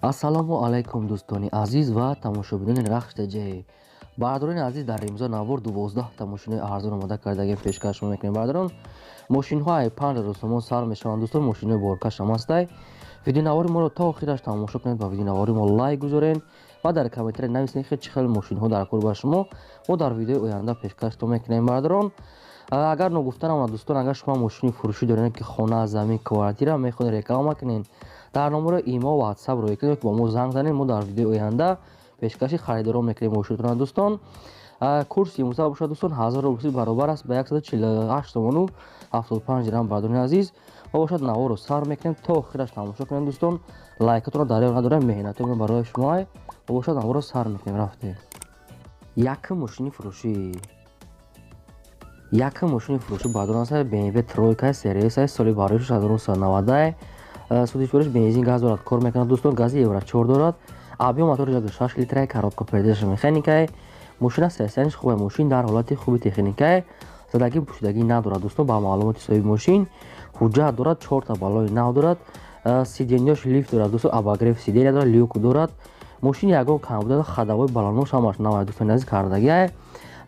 Ассалому алайкум, дӯстони азиз ва тамошобинони Рахш ТҶ. Бародарони азиз, дар имзо навор 12 та мошинои арзон омода кардагем, пешкаш мекунем. Бародарон, мошинҳо ай 5000 сомон сар мешаванд. Дӯстон, мошинои боркаш ҳам ҳастай. Видеонавори моро то охираш тамошо кунед ва видеонавори мо лайк гузоред ва дар комментария нависед, ки чӣ хел мошинҳо дар кор ба шумо. Мо дар видеои оянда пешкаштон мекунем. Бародарон, агар ногуфта намонад, дӯстон, агар шумо мошини фурӯшӣ доред, ки хона, замин, квартира мехоҳед реклама кунед, дар номерои имо, ватсап роҳӣ кунед, ки бо мо занг занед. Мо дар видеои оянда пешкаши харидорон мекунем мошинатонро. Дӯстон, курси имрӯза бошад, дӯстон, 1000 рубл баробар аст ба 148 сомону 75 дирам. Бародарони азиз, мо бошад наворро сар мекунем, то охираш тамошо кунем. Дӯстон, лайкатонро дарёфт надорем, меҳнатои барои шумо. Мо бошад наворро сар мекунем, рафтем. Якум мошини фурӯшӣ, якум мошини фурӯшӣ, бародарон, аст BMW тройка серия, соли барои 1990. Сӯзишвориш бензин, газ дорад, кор мекунад. Дӯстон, гази евро 4 дорад, объём мотори 6 литра, коробка передач механикае. Мошина состояниш хубе, мошин дар ҳолати хуби техникае, задагӣ пӯшидагӣ надорад. Дӯстон, ба маълумоти соҳиби мошин, ҳуҷҷат дорад, чорта баллони нав дорад, сиденьёш лифт дорад. Дӯстон, обогрев сиденья дорад, люк дорад. Мошин ягон камбуда, ходовой, баллонош ҳамаш навай, дӯстони азиз, кардагиае.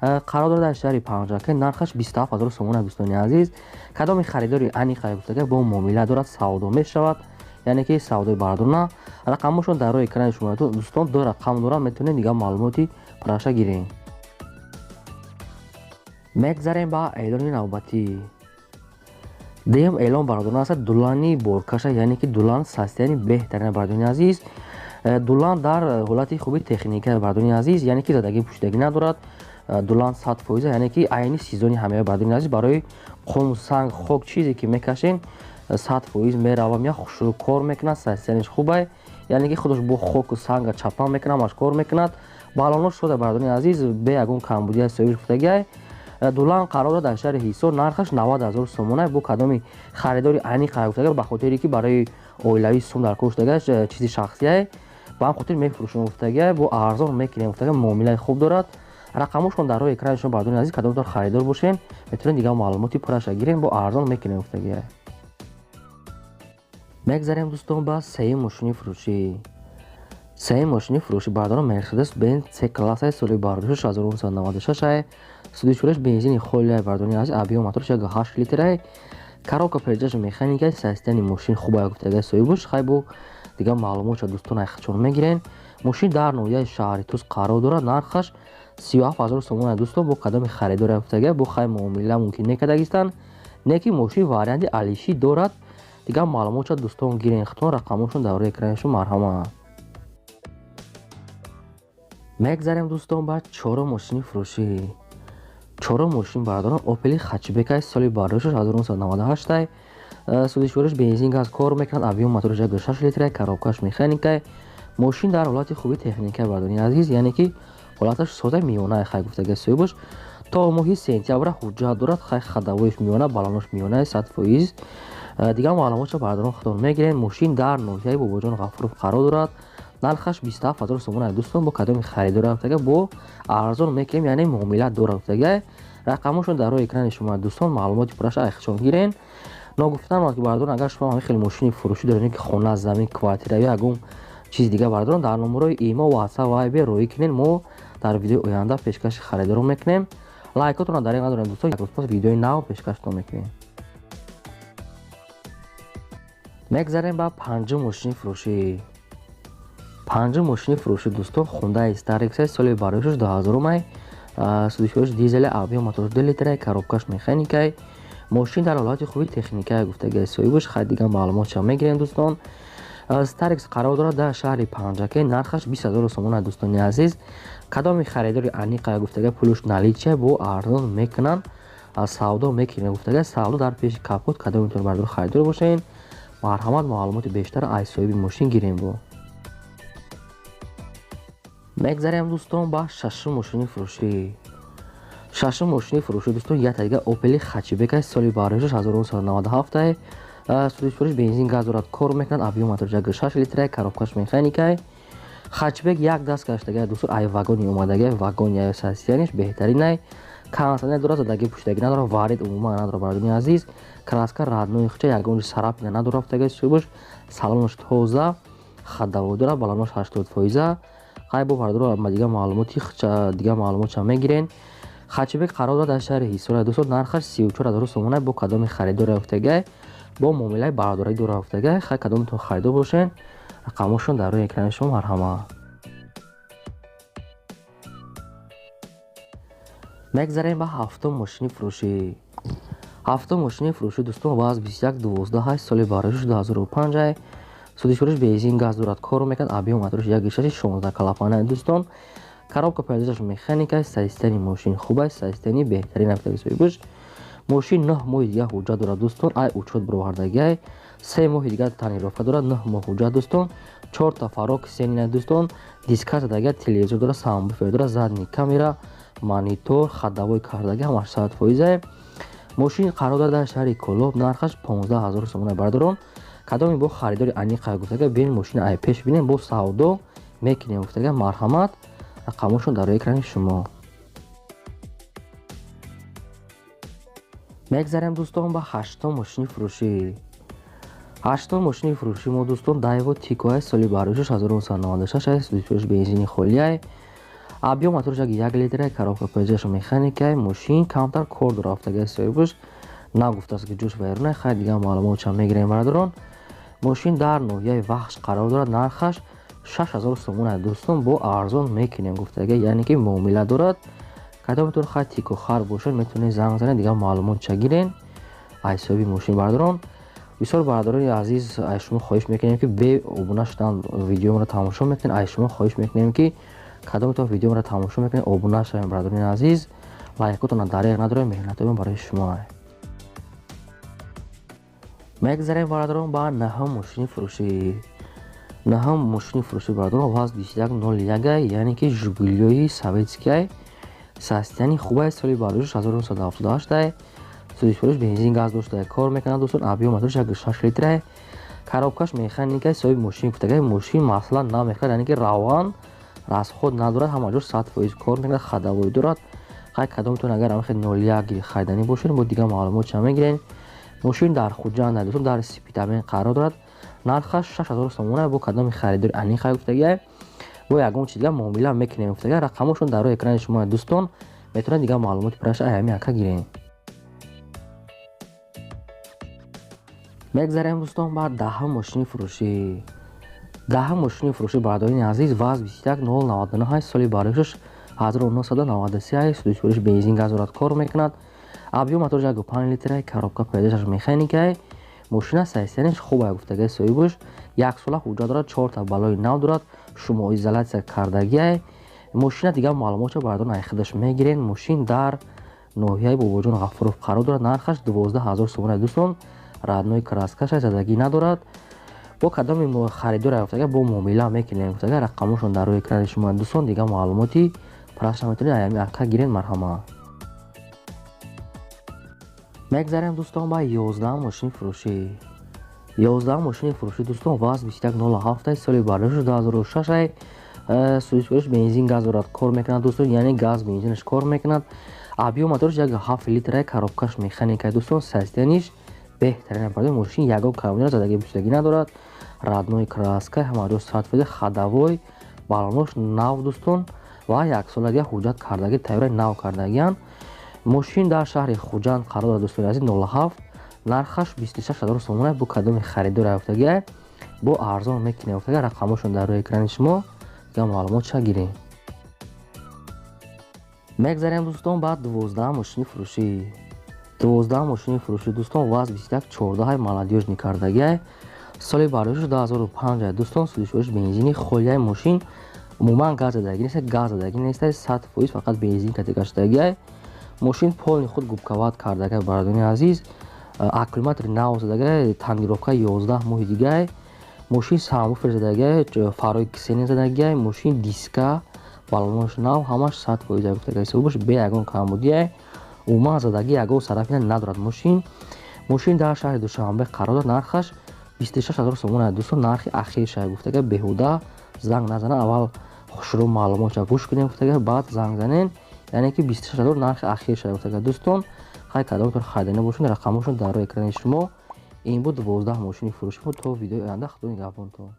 Қарор дорад дар шаҳри Панҷакент, нархаш 27 000 сомона. Дӯстони азиз, кадоми харидори аниқа гуфтага, бо муомила дорад, савдо мешавад, яъне ки савдои бардона. Рақамошон дар рӯи экрани шумо, дӯстон, ду рақам дорад, метавонед дигар маълумоти пурраша гирем. Мегзарем ба эълони навбатӣ. Дуюм эълон, бародарон, аст Дулани боркаша, яъне ки Дулан состояни беҳтарина. Бародарони азиз, Дулан дар ҳолати хуби техника, бародарони азиз, яъне ки задагӣ пӯшидагӣ надорад. Дулан 100%, яъне ки айни сезони ҳамеа. Бародарони азиз, барои қум, санг, хок, чизе ки мекашен, 100% мерава, мея, хушрӯ кор мекунад, состояниш хубай, яъне ки худаш бо хоку санга чапан мекунад, ҳамаш кор мекунад. Баллонош шуда, бародарони азиз, бе ягон камбудия соҳиб гуфтагиай. Дулан қарор дорад дар шаҳри Ҳисор, нархаш 90 000 сомона. Бо кадоми харидори аниқа гуфтага, ба хотире ки барои оилавӣ сум дар кор шудагаш, чизи шахсияй, ба ҳам хотир мефурӯшем гуфтагиай, бо арзон мекунем гуфтага, муомилаи хуб дорад. Рақамошон дар рӯи экрани шумо, бародарони азиз, кадомтон харидор бошен, метавонед дигар маълумоти пурраша гирем, бо арзон мекунем гуфтагиай. Мегзарем, дӯстон, ба сеюм мошини фурӯшӣ. Сеюм мошини фурӯшӣ, бародарон, Мерседес Бенз С классаи, соли бардошт 1996, сӯзишвориш бензини холиай. Бародарони азиз, объём моторш 1,8 литрай, коробка передач механика, состояни мошин хубай гуфтагиай соҳибош. Хай, бо дигар маълумотша, дӯстон, айхчон мегирен. Мошин дар ноҳияи шаҳри Тус қарор дорад, нархаш 37 000 сомона. Дӯстон, бо кадоми харидоре гуфтагиай, бо хай муомила мумкин мекардагистанд, не ки мошин варианти алишӣ дорад. Дигар маълумотша, дӯстон, гирен худтон, рақамошон дар рӯи экрани шумо, марҳамат. Мегзарем, дӯстон, ба чорум мошини фурӯшӣ. Чорум мошин, бародарон, Опели хэтчбекай, соли бардошташ 1998, сӯзишвориш бензин, газ, кор мекунад, объём мотораш 1,6 литра, коробкаш механикай. Мошин дар ҳолати хуби техника, бародарони азиз, яъне ки ҳолаташ сода, миёна, хай гуфтага соҳибош. То моҳи сентябра ҳуҷҷат дорад. Хай, ходовоиш миёна, баллонош миёна, 100%. Дигар маълумотша, бародарон, худтон мегирем. Мошин дар ноҳияи Бобоҷон Ғафуров қарор дорад, нархаш 27 000 сомона. Дӯстон, бо кадоми харидор рафтага, бо арзон мекунем, яъне муомила дорад гуфтага. Рақамошон дар рӯи экрани шумо, дӯстон, маълумоти пурраша айхчон гирен. Ногуфта намонад, ки бародарон, агар шумо ҳамин хел мошини фурӯшӣ доред, ки хона, замин, квартира ё ягон чизи дигар, бародарон, дар номерои имо, ватсап, вайбер роҳӣ кунед, мо дар видеои оянда пешкаши харидорон мекунем. Лайкотонро дареғ надорем, дӯстон, як рӯз пас видеои нав пешкаштон мекунем. Мегзарем ба панҷум мошини фурӯшӣ. Панҷум мошини фурӯшӣ, дӯстон, Хундаи Старикс, соли бароишаш 2000, сӯзишвориш дизели, объём моторш 2 литра, коробкаш механикай. Мошин дар ҳолати хуби техникае гуфтагиай соҳибаш. Хай, дигар маълумотша мегирем, дӯстон. Старикс қарор дорад дар шаҳри Панҷакент, нархаш 20 000 сомона. Дӯстони азиз, кадоми харидори аниқа гуфтага, пулуш наличие, бо арзон мекунанд, савдо мекунем гуфтага, савдо дар пеши капот. Кадомитон, бардор, харидор бошед, марҳамат, маълумоти бештар аз соҳиби мошин гирем. Бо мегзарем, дӯстон, ба шашум мошини фурӯшӣ. Шашум мошини фурӯшӣ, дӯстон, якта дига Опели хэтчбека, соли бардошташ 1997, сӯзишвориш бензин, газ дорад, кор мекунад, объём моторш 1,6 литра, коробкаш механикай. Хэтчбек як даст гаштагай, дӯстон, ай вагони омадагай, вагони состояниш беҳтаринай, кондитсионер дорад, задагӣ пӯшидагӣ надорад, варид умуман надорад. Бародарони азиз, краска родной хуча, ягон царапина надорад гуфтагай соҳибош, салонаш тоза. Ходовой дорад, балонош 80%. Хай бо бародаро дига маълумоти дига маълумотша мегирен. Хатчбек қарор дорад дар шаҳри Ҳисор дӯстон, нархаш 34 000 сомона. Бо кадоми харидор ёфтагай, бо муомилаи бародарӣ дора ёфтагай. Хай кадомтон харидор бошен, рақамошон дар рӯи экрани шумо, марҳама. Мегзарем ба ҳафтум мошини фурӯшӣ. Ҳафтум мошини фурӯшӣ дӯстон ВАЗ 2112, соли бардошт 2005, сӯзишвориш бензин газ дорад, кор мекунад, объём мотораш 1,6, 16 клапана дӯстон. Коробка передач механика, состояние мошин хуб аст, состояние беҳтарин автомобиль. Мошин 9 моҳи дига ҳуҷҷат дорад дӯстон, ай учёт бировардагиай, 3 моҳи дига тонировка дорад, 9 моҳ ҳуҷҷат дӯстон, 4 та фаро ксенина дӯстон, диска задагия, телевизор дорад, сабвуфер дорад, задний камера, монитор, ходовой кардаги, ҳамаш 100%. Мошин қарор дорад дар шаҳри Кӯлоб, нархаш 15 000 сомона бародарон. Кадоми бо харидори аниқа гуфтага, бин мошина ай пеш бинем, бо савдо мекунем гуфтага, марҳамат, рақамошон дар рӯи экрани шумо. Мегзарем дӯстон ба ҳаштум мошини фурӯшӣ. Ҳаштум мошини фурӯшӣ мо дӯстон Дайво Тикоай, соли бардошт 1996, сӯзишвориш бензини холиай, объём мотораш 1 литрай, коробка передач механикай. Мошин камтар кор дора афтагай, соҳибаш нагуфтааст ки ҷӯш вайронай. Хай дига маълумотшам мегирем бародарон. Мошин дар ноҳияи Вахш қарор дорад, нархаш 6000 сомона дӯстон, бо арзон мекунем гуфтага, яъне ки муомила дорад. Кадомтон хай Тико хар бошад, метавонед занг занед, дигар маълумотша гирен аз ҳисоби мошин бародарон. Бисёр бародарони азиз, аз шумо хоҳиш мекунем ки бе обуна шудан видеомро тамошо мекунед. Аз шумо хоҳиш мекунем ки кадомтон видеомро тамошо мекунед, обуна шавем бародарони азиз, лайкотонро дареғ надорем, меҳнатои барои шумо. Мегзарем бародарон ба наҳум мошини фурӯшӣ. Наҳум мошини фурӯшӣ бародарон ВАЗ 2101, яъне ки Жигулиёи советскиай, состояние хубай, соли бардошт 1978, сӯзишвориш бензин газ дошта, кор мекунад дӯстон, объём мотораш 1,6 литрай, коробкаш механика. Соҳиби мошин гуфтагай, мошин масла намехӯрад, яъне ки равған расход надорад, ҳама ҷо 100% кор мекунад, ходовой дорад. Хай кадомтон агар ҳамахел 01 хариданӣ бошед, бо дигар маълумотша мегирен. Мошин дар Хуҷанд дӯстон, дар Спитамен қарор дорад, нархаш 6000 сомона. Бо кадоми харидори аниқа гуфтагиай, бо ягон чиз дига муомила мекунем гуфтагиай, рақамошон дар рӯи экрани шумо дӯстон, метавонед дигар маълумоти пурраша ай ҳами ака гирен. Мегзарем дӯстон ба даҳум мошини фурӯшӣ. Даҳум мошини фурӯшӣ бародарони азиз ВАЗ 21099, соли бардошташ 1993, сӯзишвориш бензин газ дорад, кор мекунад, объём мотораш 1,5 литрай, коробка передач механикай. Мошина состояние ш хуб гуфтагай соҳибаш, як сола ҳуҷҷат дорад, 4 та балои нав дорад, шумоизоляция кардагиай. Мошина дигар маълумотша бародарон ай худаш мегирен. Мошин дар ноҳияи Бобоҷон Ғафуров қарор дорад, нархаш 12 000 сомона дӯстон, родной краскаша, задагӣ надорад. Бо кадоми харидор гуфтага, бо муомила мекунем гуфтага, рақамошон дар рӯи экрани шумо дӯстон, дигар маълумоти пурраша метавонед ай ҳами ака гирен, марҳама. Мегзарем дӯстон ба 11-ум мошини фурӯшӣ. 11-ум мошини фурӯшӣ дӯстон ВАЗ 2107, соли бардошт 2006, сӯзишвориш бензин газ дорад, кор мекунад дӯстон, яъне газ бензинаш кор мекунад, объём мотораш 1,7 литрай, коробкаш механика дӯстон, состояние ш беҳтарин бардор. Мошин ягон камера задагӣ бусудагӣ надорад, родной краска, ҳама ҷо 100%, ходовой, балонош нав дӯстон ва яксолагия ҳуҷҷат кардагӣ, тайёраи нав кардагиянд. Мошин дар шаҳри Хуҷанд қарор дорад дӯстони азиз, 07, нархаш 26 000 сомона. Бо кадоми харидор ёфтагиай, бо арзон мекунем гуфтага, рақамошон дар рӯи экрани шумо, дигар маълумотша гирем. Мегзарем дӯстон ба 12-ум мошини фурӯшӣ. 12-ум мошини фурӯшӣ дӯстон ВАЗ 2114, молодёжный кардагиай, соли бардошт 2005 дӯстон, сӯзишвориш бензини холиай. Мошин умуман газ задагӣ нест, газ задагӣ нест, 100% фақат бензин катигаштагиай. Мошин полный худ губка вата кардагай бародарони азиз, аккумулятори нав задагай, тонировка 11 моҳи дигай. Мошин сабвуфер задагиай, фарои ксенон задагиай. Мошин диска, балонош нав, ҳамаш 100% гуфтагай соҳибаш, бе ягон камбудиай, умуман задагӣ ягон сарафина надорад мошин. Мошин дар шаҳри Душанбе қарор дорад, нархаш 26 000 сомона дӯстон, нархи ахирша гуфтагай, беҳуда занг назана, аввал хушрӯ маълумотша гӯш кунем гуфтагай, баъд занг занен, яъне ки 26 000 нархи ахирша гуфтагай дӯстон. Хай кадомтон харидани бошед, рақамошон дар рӯи экрани шумо. Ин буд 12 мошини фурӯши мо. То видеои оянда, худо нигаҳбонтон.